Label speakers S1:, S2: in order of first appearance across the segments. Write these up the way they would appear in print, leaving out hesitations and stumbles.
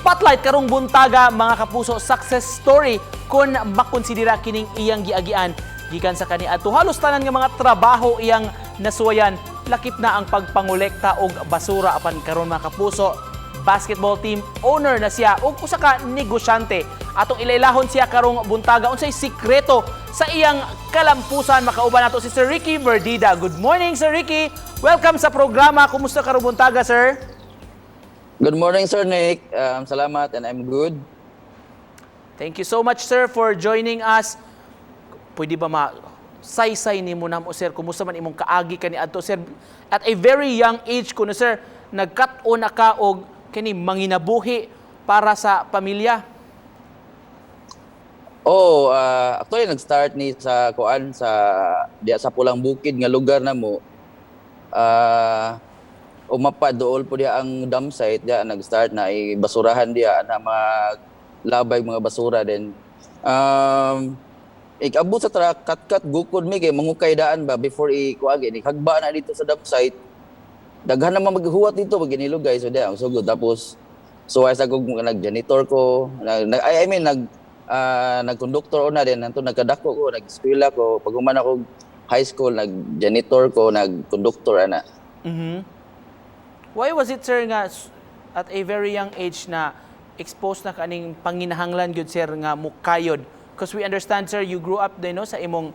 S1: Spotlight karong buntaga, mga kapuso, success story kung makonsidera kining iyang giagian gikan sa kaniadto halos tanan nga mga trabaho iyang nasuwayan, lakip na ang pagpangolekta og basura, apan karon, mga kapuso, basketball team owner na siya ug usa ka negosyante. Atong ilailahon siya karong buntaga, unsay sikreto sa iyang kalampusan. Makauban nato si Sir Ricky Merdida. Good morning, Sir Ricky. Welcome sa programa. Kumusta karong buntaga, sir?
S2: Good morning, Sir Nick. Salamat and I'm good.
S1: Thank you so much, sir, for joining us. Pwede ba ma saysay nimo namo, sir, kumusta man imong kaagi kaniadto, sir? At a very young age kuno, sir, nagkat-on na ka og kini manginabuhi para sa pamilya.
S2: Oh, actually nag-start ni sa kuan sa diya sa Pulang Bukid nga lugar namo. Umapa dool po diya ang dump site diya, nag-start na i basurahan diya na maglabay mga basura din. Ikabot sa truck, kat-kat gukod mi kay mangukay daan ba before i kuan ni hagba na dito sa dump site. Daghan naman maghuwat dito pag ginilugay, so diya ang sugod. Tapos so ay sa kog nag-janitor ko, nag, I mean nag-conductor una din nanto nagkadako ko, nag-eskwela ko. Pag human ako high school, nag-janitor ko, nag-conductor ana.
S1: Why was it, sir, nga at a very young age na exposed na kaning panginahanglan gyud, sir, nga mukayod? Because we understand, sir, you grew up din, no, sa imong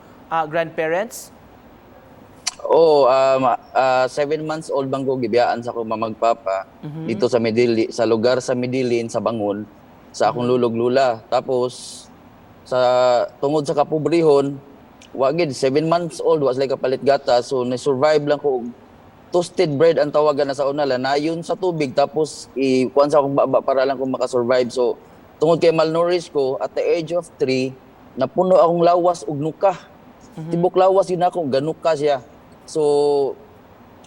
S1: grandparents.
S2: Oh, 7 months old bang ko gibiyaan sa akong mamagpapa dito sa Medellin, sa lugar sa Medellin sa Bangon, sa akong lulog lula. Tapos sa tungod sa kapobrehon, wa gid, 7 months old, wa sila kapalit gata, so ni-survive lang ko og toasted bread ang tawagan na sa una, lanayon sa tubig tapos i-kuan sa akong baba para lang ko makasurvive. So tungod kay malnourished ko, at the age of 3 napuno akong lawas og nuka. Tibok lawas yun ako ganuka siya. So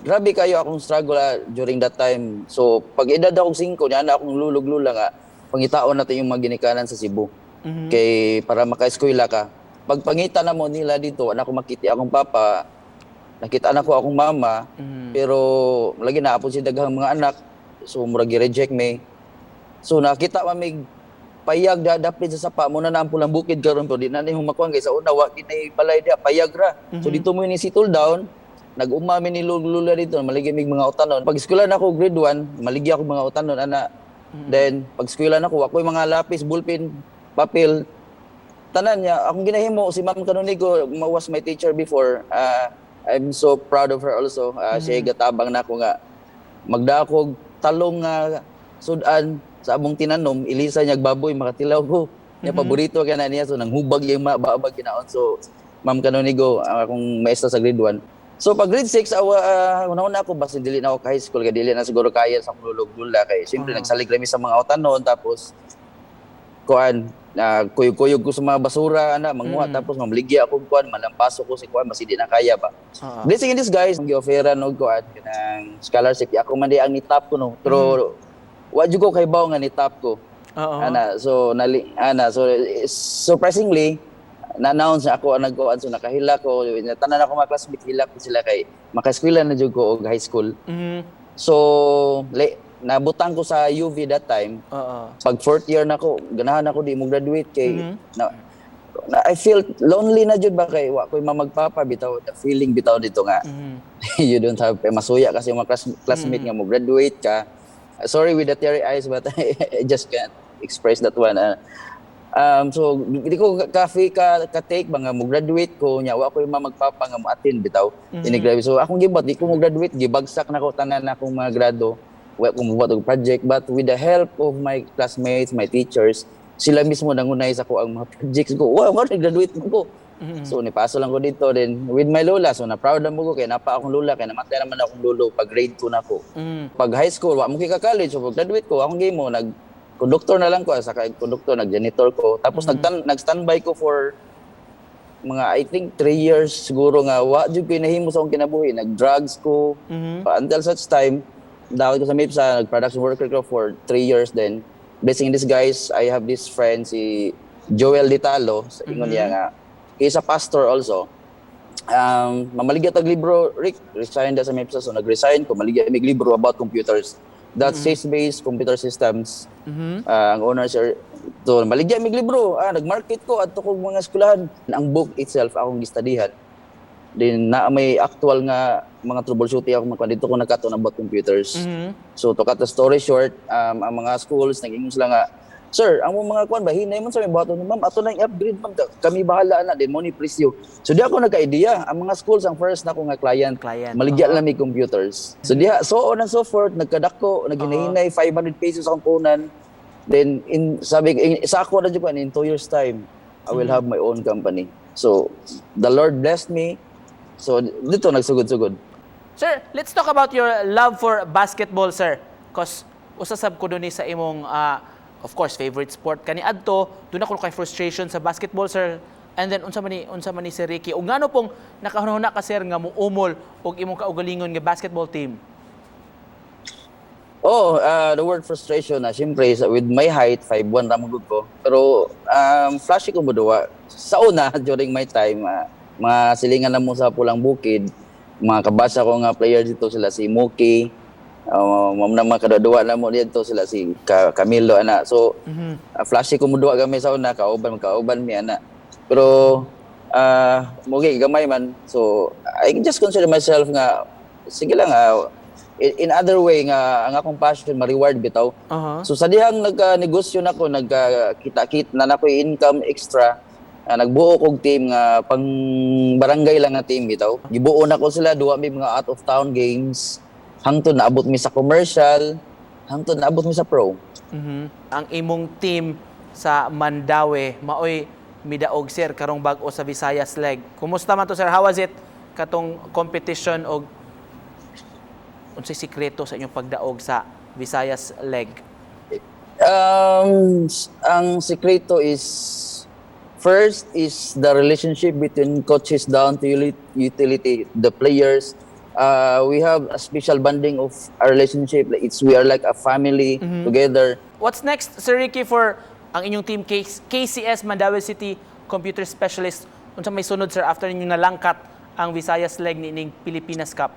S2: grabe kayo akong struggle during that time. So pag edad akong 5 niya na akong lulog-lula nga pangitaon natin yung mga ginikanan sa Cebu. Kay para maka-eskwela ka. Pag pangita na mo nila dito, wala ko makita akong papa, nakita na ko akong mama, pero lagi na apon si daghang mga anak, so murag gi-reject me. So nakita man mig payag da dapit sa sapa mo na ang Pulang Bukid karon, pero di na ni humakuan kay sa una wa kinay balay dia, payag ra. So dito mo ni settle down, nag-uma mi ni lula dito, maligi mig mga utanon. Pag eskwela na ako grade 1, maligi ako mga utanon ana. Then pag eskwela na ako, ako'y mga lapis, ballpen, papel, tanan niya akong ginahimo. Si Ma'am Canonigo was my teacher before. I'm so proud of her also. Siya gatabang na ako nga magdakog talong nga sudan sa among tinanom, ilisa niya baboy, makatilaw ko niya, paborito kay na niya, so nanghubag yung babag ginaon. So Ma'am Canonigo ang akong maestra sa grade 1. So pag grade 6 awa, una-una ako basin dili na ako ka high school kay dili na siguro kaya sa akong lulog lula kay siyempre nagsalig rami sa mga utanon. Tapos kuan na kuyog-kuyog ko sa mga basura ana manguha, tapos mamaligya ako kuan malampaso ko si kuan mas di na kaya ba. Blessing in disguise, gi-offeran og kuan kanang scholarship. Ako man di ang ni-top ko, no, pero wa jud ko kahibaw nga ni-top ko ana. So nali ana, so surprisingly na-announce na ako ang nagkuan, so nakahila ko. Tanan ako mga classmate hilak ko sila kay makaeskwela na jud ko og high school. So nabutang ko sa UV that time. Pag fourth year na ko, ganahan ako di mo graduate kay na I feel lonely na jud ba kay wa koy mamagpapa bitaw, the feeling bitaw dito nga you don't have eh, masuya kasi yung mga classmate nga mo graduate ka. Sorry with the teary eyes, but I just can't express that one. So di ko ka ka, ka take ba nga mo graduate ko nya wa koy mamagpapa nga mo attend bitaw. Mm-hmm. So akong gibuhat, di ko mo graduate, gibagsak na ko tanan na akong mga grado. Wa ko mobuhat og project, but with the help of my classmates, my teachers, sila mismo nangunay sa ko ang mga projects ko. Wow, nga graduate mo ko. So nipaso lang ko dito then with my lola. So na proud na mo ko kay napa akong lola kay namatay naman akong lolo pag grade 2 na ko. Pag high school wa mo kay ka college, so pag graduate ko akong gimo nag conductor na lang ko sa kay conductor, nag janitor ko. Tapos nag standby ko for mga I think 3 years siguro nga wa jud ko nahimo sa akong kinabuhi, nag drugs ko. Until such time dawat ko sa MIPSA, nag production worker ko for 3 years. Then blessing in disguise, I have this friend, si Joel Ditalo, sa ingon niya nga he's a pastor also, mamaligya tag libro, Rick, resign da sa MIPSA. So nag-resign ko, maligya mig libro about computers. That's Sys-based computer systems. Ah, ang owner, sir, to maligya mig libro. Ah, nagmarket ko adto kog mga eskwelahan. Ang book itself akong gistudyhan. Then na may actual nga mga troubleshooting ako makuha dito ko nakaton about computers. So to cut the story short, ang mga schools nag-ingon sila nga, "Sir, ang mga kuan ba hinay man sa may buhaton ni ma'am, ato na i-upgrade, ma'am, kami bahala na din mo ni presyo." So di ako nagka-idea, ang mga schools ang first na ko nga client.
S1: Client.
S2: Maligya lang may computers. So diha so on and so forth, nagkadako, naghinay 500 pesos akong puhunan. Then in sabi in, sa ako na jud ko, in 2 years time I will have my own company. So the Lord blessed me. So dito nagsugod-sugod.
S1: Sir, let's talk about your love for basketball, sir. 'Cause usa sab ko ni sa imong of course favorite sport kaniadto, duna kuno kay frustration sa basketball, sir. And then unsa man ni Sir Ricky? Ug ngano pong nakahunahuna ka, sir, nga muumol og imong kaugalingon nga basketball team?
S2: Oh, the word frustration na siyempre with my height, 5'1 ra man gud ko. Pero flashy ko moduwa. Sa una during my time, mga silingan na mo sa Pulang Bukid, mga kabasa ko nga player dito sila si Muki, mao na mga kaduwa na mo dito sila si Camilo ana. So flashy ko moduwa kami sa una, kauban kauban mi ana. Pero mugi gamay man. So I just consider myself nga sige lang, in other way nga ang akong passion ma-reward bitaw. So sa dihang nagka-negosyo nako, nagka-kita-kit na nako income extra, nagbuo kog team nga pang barangay lang nga team bitaw. Gibuo nako sila, duwa mi mga out of town games hangtod naabot mi sa commercial, hangtod naabot mi sa pro.
S1: Ang imong team sa Mandaue maoy midaog, sir, karong bag-o sa Visayas Leg. Kumusta man to, sir? How was it katong competition og unsay sikreto sa inyong pagdaog sa Visayas Leg?
S2: Ang sikreto is first is the relationship between coaches down to utility, the players. We have a special bonding of our relationship. Like it's we are like a family together.
S1: What's next, Sir Ricky, for ang inyong team KCS Mandaue City Computer Specialist? Unsa may sunod, sir, after ninyong nalangkat ang Visayas Leg niining Pilipinas Cup?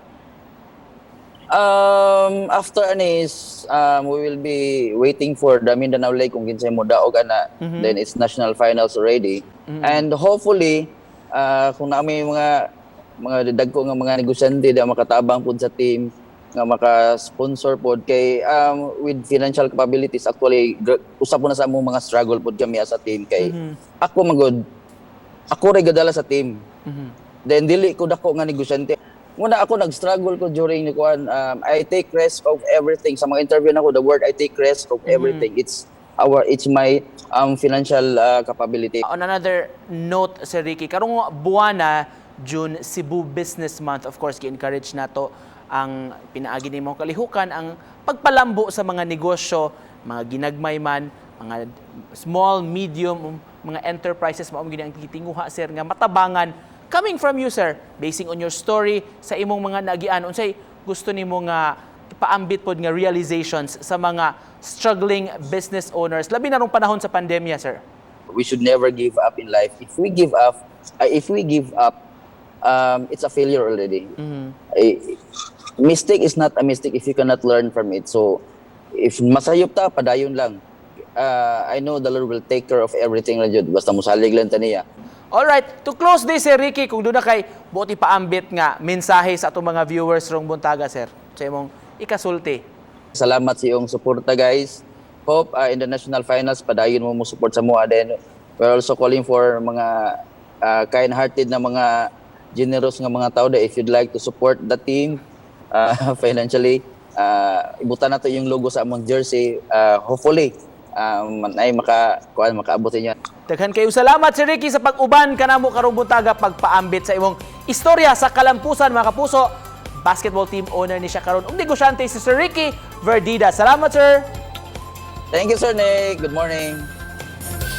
S2: After anis, we will be waiting for the Mindanao League kung kinsay mo daog ana. Then it's national finals already. And hopefully, kung naa may mga dagko nga mga negosyante da makatabang pud sa team nga maka-sponsor pod kay with financial capabilities, actually usa po na sa among mga struggle pod kami as a team kay ako magod ako ray gadala sa team. Then dili ko dako nga negosyante. Muna ako nag-struggle ko during ni kuan, I take risk of everything. Sa mga interview nako, the word "I take risk of everything." It's my financial capability.
S1: On another note, Sir Ricky, karong buwana, June, Cebu Business Month, of course, gi-encourage nato ang pinaagi nimo kalihukan ang pagpalambo sa mga negosyo, mga ginagmay man, mga small, medium, mga enterprises. Mao gini ang gitinguha, sir, nga matabangan coming from you, sir, basing on your story sa imong mga naagian, unsay gusto nimo nga ipaambit pod nga realizations sa mga struggling business owners labi na rong panahon sa pandemya, sir?
S2: We should never give up in life. If we give up, it's a failure already. Eh, mistake is not a mistake if you cannot learn from it. So, if masayop ta, padayon lang. I know the Lord will take care of everything lang jud. Basta musalig lang ta niya.
S1: Alright, to close this, Sir Ricky, kung duna kay buot ipaambit nga mensahe sa atong mga viewers rong buntaga, sir, sa imong ikasulti.
S2: Salamat sa iyong suporta, guys. Hope in the national finals padayon mo mo support sa mua. Then we're also calling for mga kind-hearted na mga generous nga mga tao that if you'd like to support the team financially, ibutan nato yung logo sa among jersey. Hopefully ay maka kuan makaabot sa inyo.
S1: Daghan kayo salamat, Sir Ricky, sa pag-uban kanamo karong buntaga, pagpaambit sa imong istorya sa kalampusan, mga kapuso. Basketball team owner ni siya karon ug negosyante si Sir Ricky Verdida. Salamat, sir.
S2: Thank you, Sir Nick. Good morning.